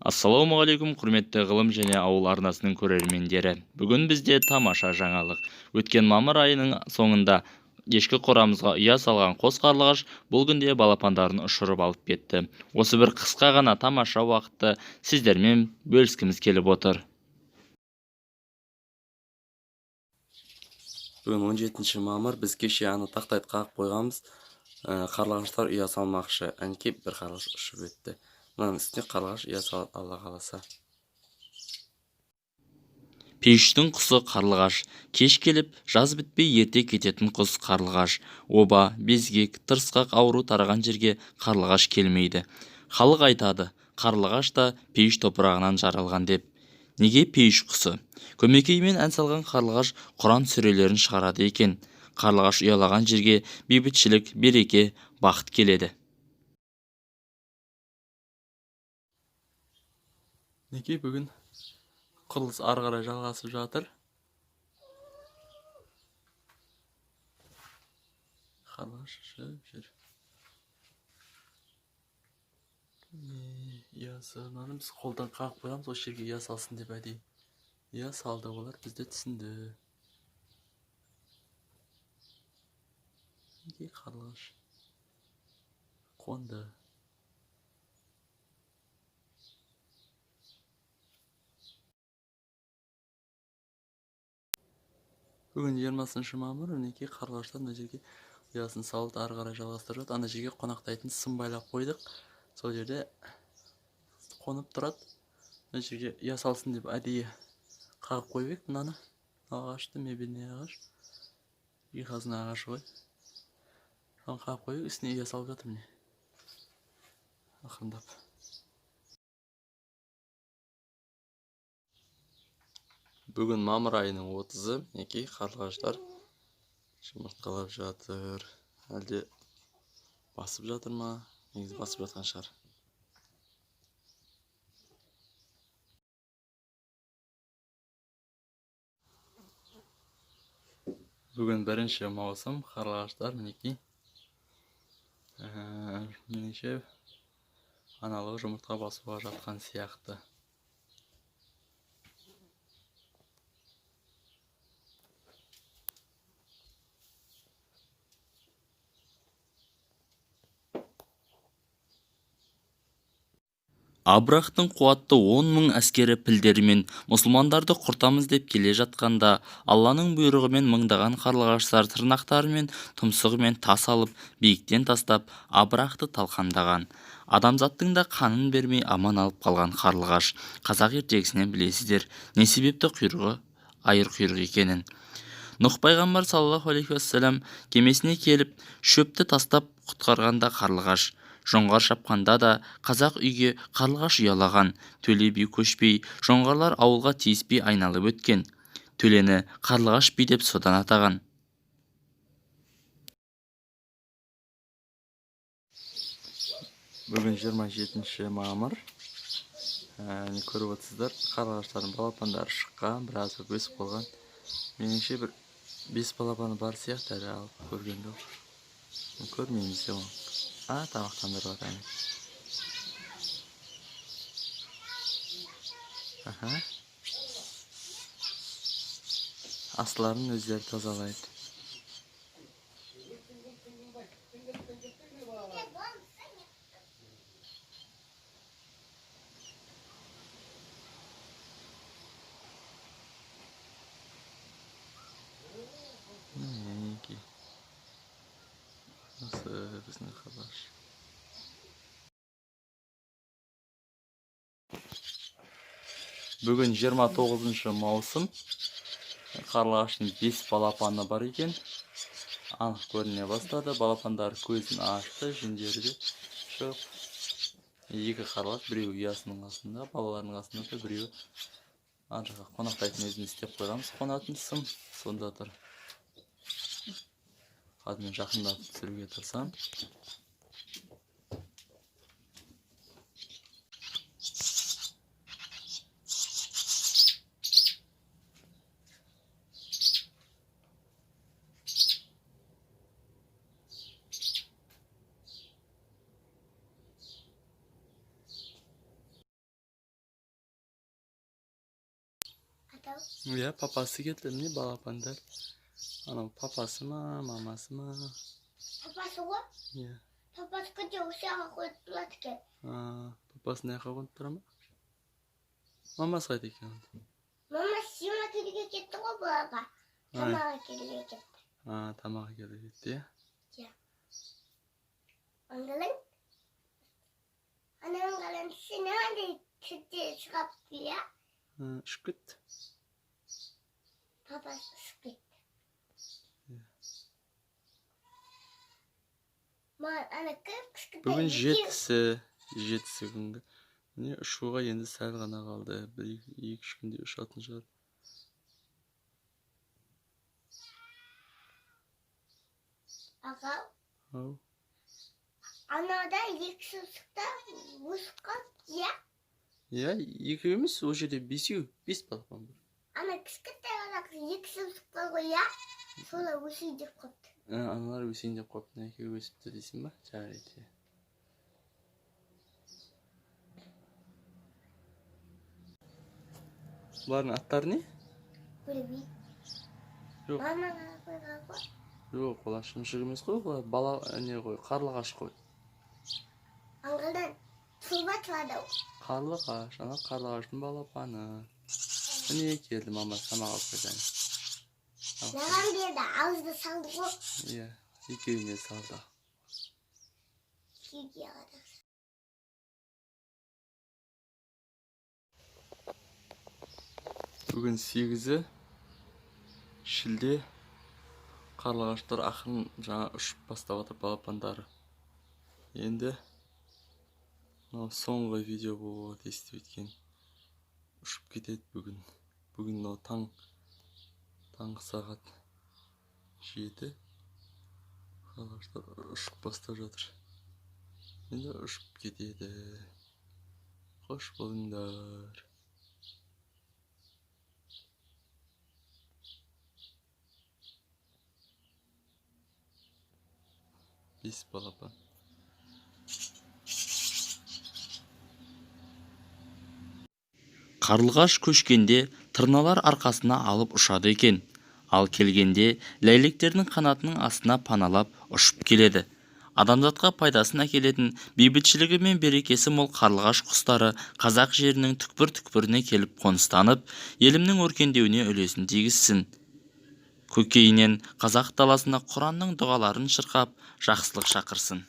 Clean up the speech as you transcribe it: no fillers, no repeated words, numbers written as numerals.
Ассалаумағалейкум, құрметті Ғылым және ауыл арнасының көрермендері! Бүгін бізде тамаша жаңалық. Өткен мамыр айының соңында ешкі қорамызға ұя салған қос қарлығаш бұл күнде балапандарын ұшырып алып кетті. Осы бір қысқа ғана тамаша уақытты сіздермен бөліскіміз келіп отыр. Бүгін 17 мамыр, біз кеше ана тақтайды қағып қойғанбыз. Қарлығаштар ұя салмақшы. Әнекей бір қарлығаш ұшып өтті. Мынаның үстіне қарлығаш ұя салады, Алла қаласа. Пейіштің құсы қарлығаш. Кеш келіп, жаз бітпей ерте кететін құс қарлығаш. Оба, безгек, тырысқақ ауру тараған жерге қарлығаш келмейді. Халық айтады, қарлығаш та пейіш топырағынан жаралған деп. Неге пейіш құсы? Көмекейімен ән салған қарлығаш Құран сүрелерін шығарады екен. Қарлығаш ұялаған жерге бейбітшілік, береке, бақыт келеді. Мінекей, бүгін құрылыс ары қарай жалғасып жатыр. Қарлығаш ұшып жүр. Ұясы, мынаны біз қолдан қағып қойғанбыз, осы жерге ұя салсын деп әдейі. Ұя салды, олар бізді түсінді. Мінекей қарлығаш қонды. Бүгін 20 мамыр, мінекей қарлығаштар мына жерге ұясын салып ары қарай жалғастырып жатыр. Ана жерге қонақтайтын сым байлап қойдық. Сол жерде қонып тұрады. Мына жерге ұя салсын деп әдейі қағып қойып едік мынаны. Ағашты, мебельный ағаш. Жиһаздың ағашы ғой. Соны қағып қойып, үстіне ұя салып жатыр міне. Ақырындап. Бүгін мамыр айының 30-ы, мінекей қарлығаштар жұмыртқалап жатыр. Әлде басып жатыр ма? Негізі басып жатқан шығар. Бүгін 1 маусым, қарлығаштар мінекей. Меніңше аналығы жұмыртқа басуға жатқан сияқты. Абрахтың қуатты 10 000 әскері пілдерімен мұсылмандарды құртамыз деп келе жатқанда, Алланың бұйрығымен мыңдаған қарлығаштар тырнақтарымен, тұмсығымен тас алып, биіктен тастап, Абрахты талқандаған. Адамзаттың да қанын бермей аман алып қалған қарлығаш. Қазақ ертегісінен білесіздер, не себепті құйрығы айыр құйрық екенін. Нұх пайғамбар саллаллаху алейхи уассалам кемесіне келіп, шөпті тастап құтқарғанда қарлығаш. Жоңғар шапқанда да қазақ үйге қарлығаш ұялаған. Төле би көшпей, жоңғарлар ауылға тиіспей айналып өткен. Төлені қарлығаш би деп содан атаған. Бүгін 27 мамыр. Не көріп отырсыздар, қарлығаштардың балапандары шыққан, біраз өсіп қалған. Меніңше бір 5 балапаны бар сияқты, әлі алып көрген жоқ. Көрмейміз де оны. Тамақтандырып жатыр. Аха. Астыларын өздері тазалайды. Мінекей. Осы біздің қарлығаш. Бүгін 29 маусым. Қарлығаштың 5 балапаны бар екен. Анық көріне бастады. Балапандар көзін ашты, жүндері де шығып. 2 қарлығаш, біреуі ұясының қасында, балаларының қасында тұр, біреуі ар жаққа қонақтайтын өзіміз істеп қойғанбыз, қонатын сым сонда тұр. Қазір мен жақындатып түсіруге тырысамын. Иә, папасы келді, міне, балапандар. Анау папасы ма, мамасы ма? Папасы ғой. Иә. Папасы күнде осы жаққа қойып тұрады екен. А, папасы мына жаққа қонып тұра ма? Мамасы қайда екен онда? Мамасы сима әкелуге кетті ғой бұларға. Тамақ әкелуге кетті. А, тамақ әкелуге кетті, иә? Иә. Аңғалаң. Ана аңғалаң сен андай түрде шығып, иә? Ұшып кетті. Папасы ұшып кетті. Иә. Маған ана кіп-кішкентай Бүгін екеуі- жетісі күнгі. Міне, ұшуға енді сәл ғана қалды. Бір 2-3 күнде ұшатын шығар. Аға, Ау. Анада екі сусықта өсіп қалыпты, иә? Иә, екеу емес, ол жерде бесеу, бес балапан бар. Ана кішкентай ғана екі сусық бар ғой, иә? Солар өсейін деп қалыпты. Аналар өсейін деп қойыпты, мына екеуі өсіпті дейсің ба? Жарайды. Бұлардың аттары не? Білмеймін. Жоқ. Мамаға қойған ғой. Жоқ, олар шымшық емес қой, олар бала не ғой, қарлығаш қой. Аңғалдан тұлба тұрады. Қарлығаш, ана қарлығаштың балапаны. Міне, келді, мамасы тамақ алып келді. Әне. Тамақ Маған берді, ауызды салды ғой. Иә, екеуіне салды. Күйге алады. Бүгін 8 шілде. Қарлығаштар ақырын жаңа ұшып бастап жатыр балапандары. Енді мынау соңғы видео болуға тиісті, өйткені ұшып кетеді бүгін. Бүгін мынау таңғы сағат 7. Қарлығаштар ұшып бастап жатыр. Енді ұшып кетеді. Қош болыңдар. 5 балапан. Қарлығаш көшкенде тырналар арқасына алып ұшады екен. Ал келгенде ләйлектердің қанатының астына паналап ұшып келеді. Адамзатқа пайдасын әкелетін бейбітшілігі мен берекесі мол қарлығаш құстары қазақ жерінің түкпір-түкпіріне келіп қоныстанып, елімнің өркендеуіне үлесін тигізсін. Көкейінен қазақ даласына Құранның дұғаларын шырқап, жақсылық шақырсын.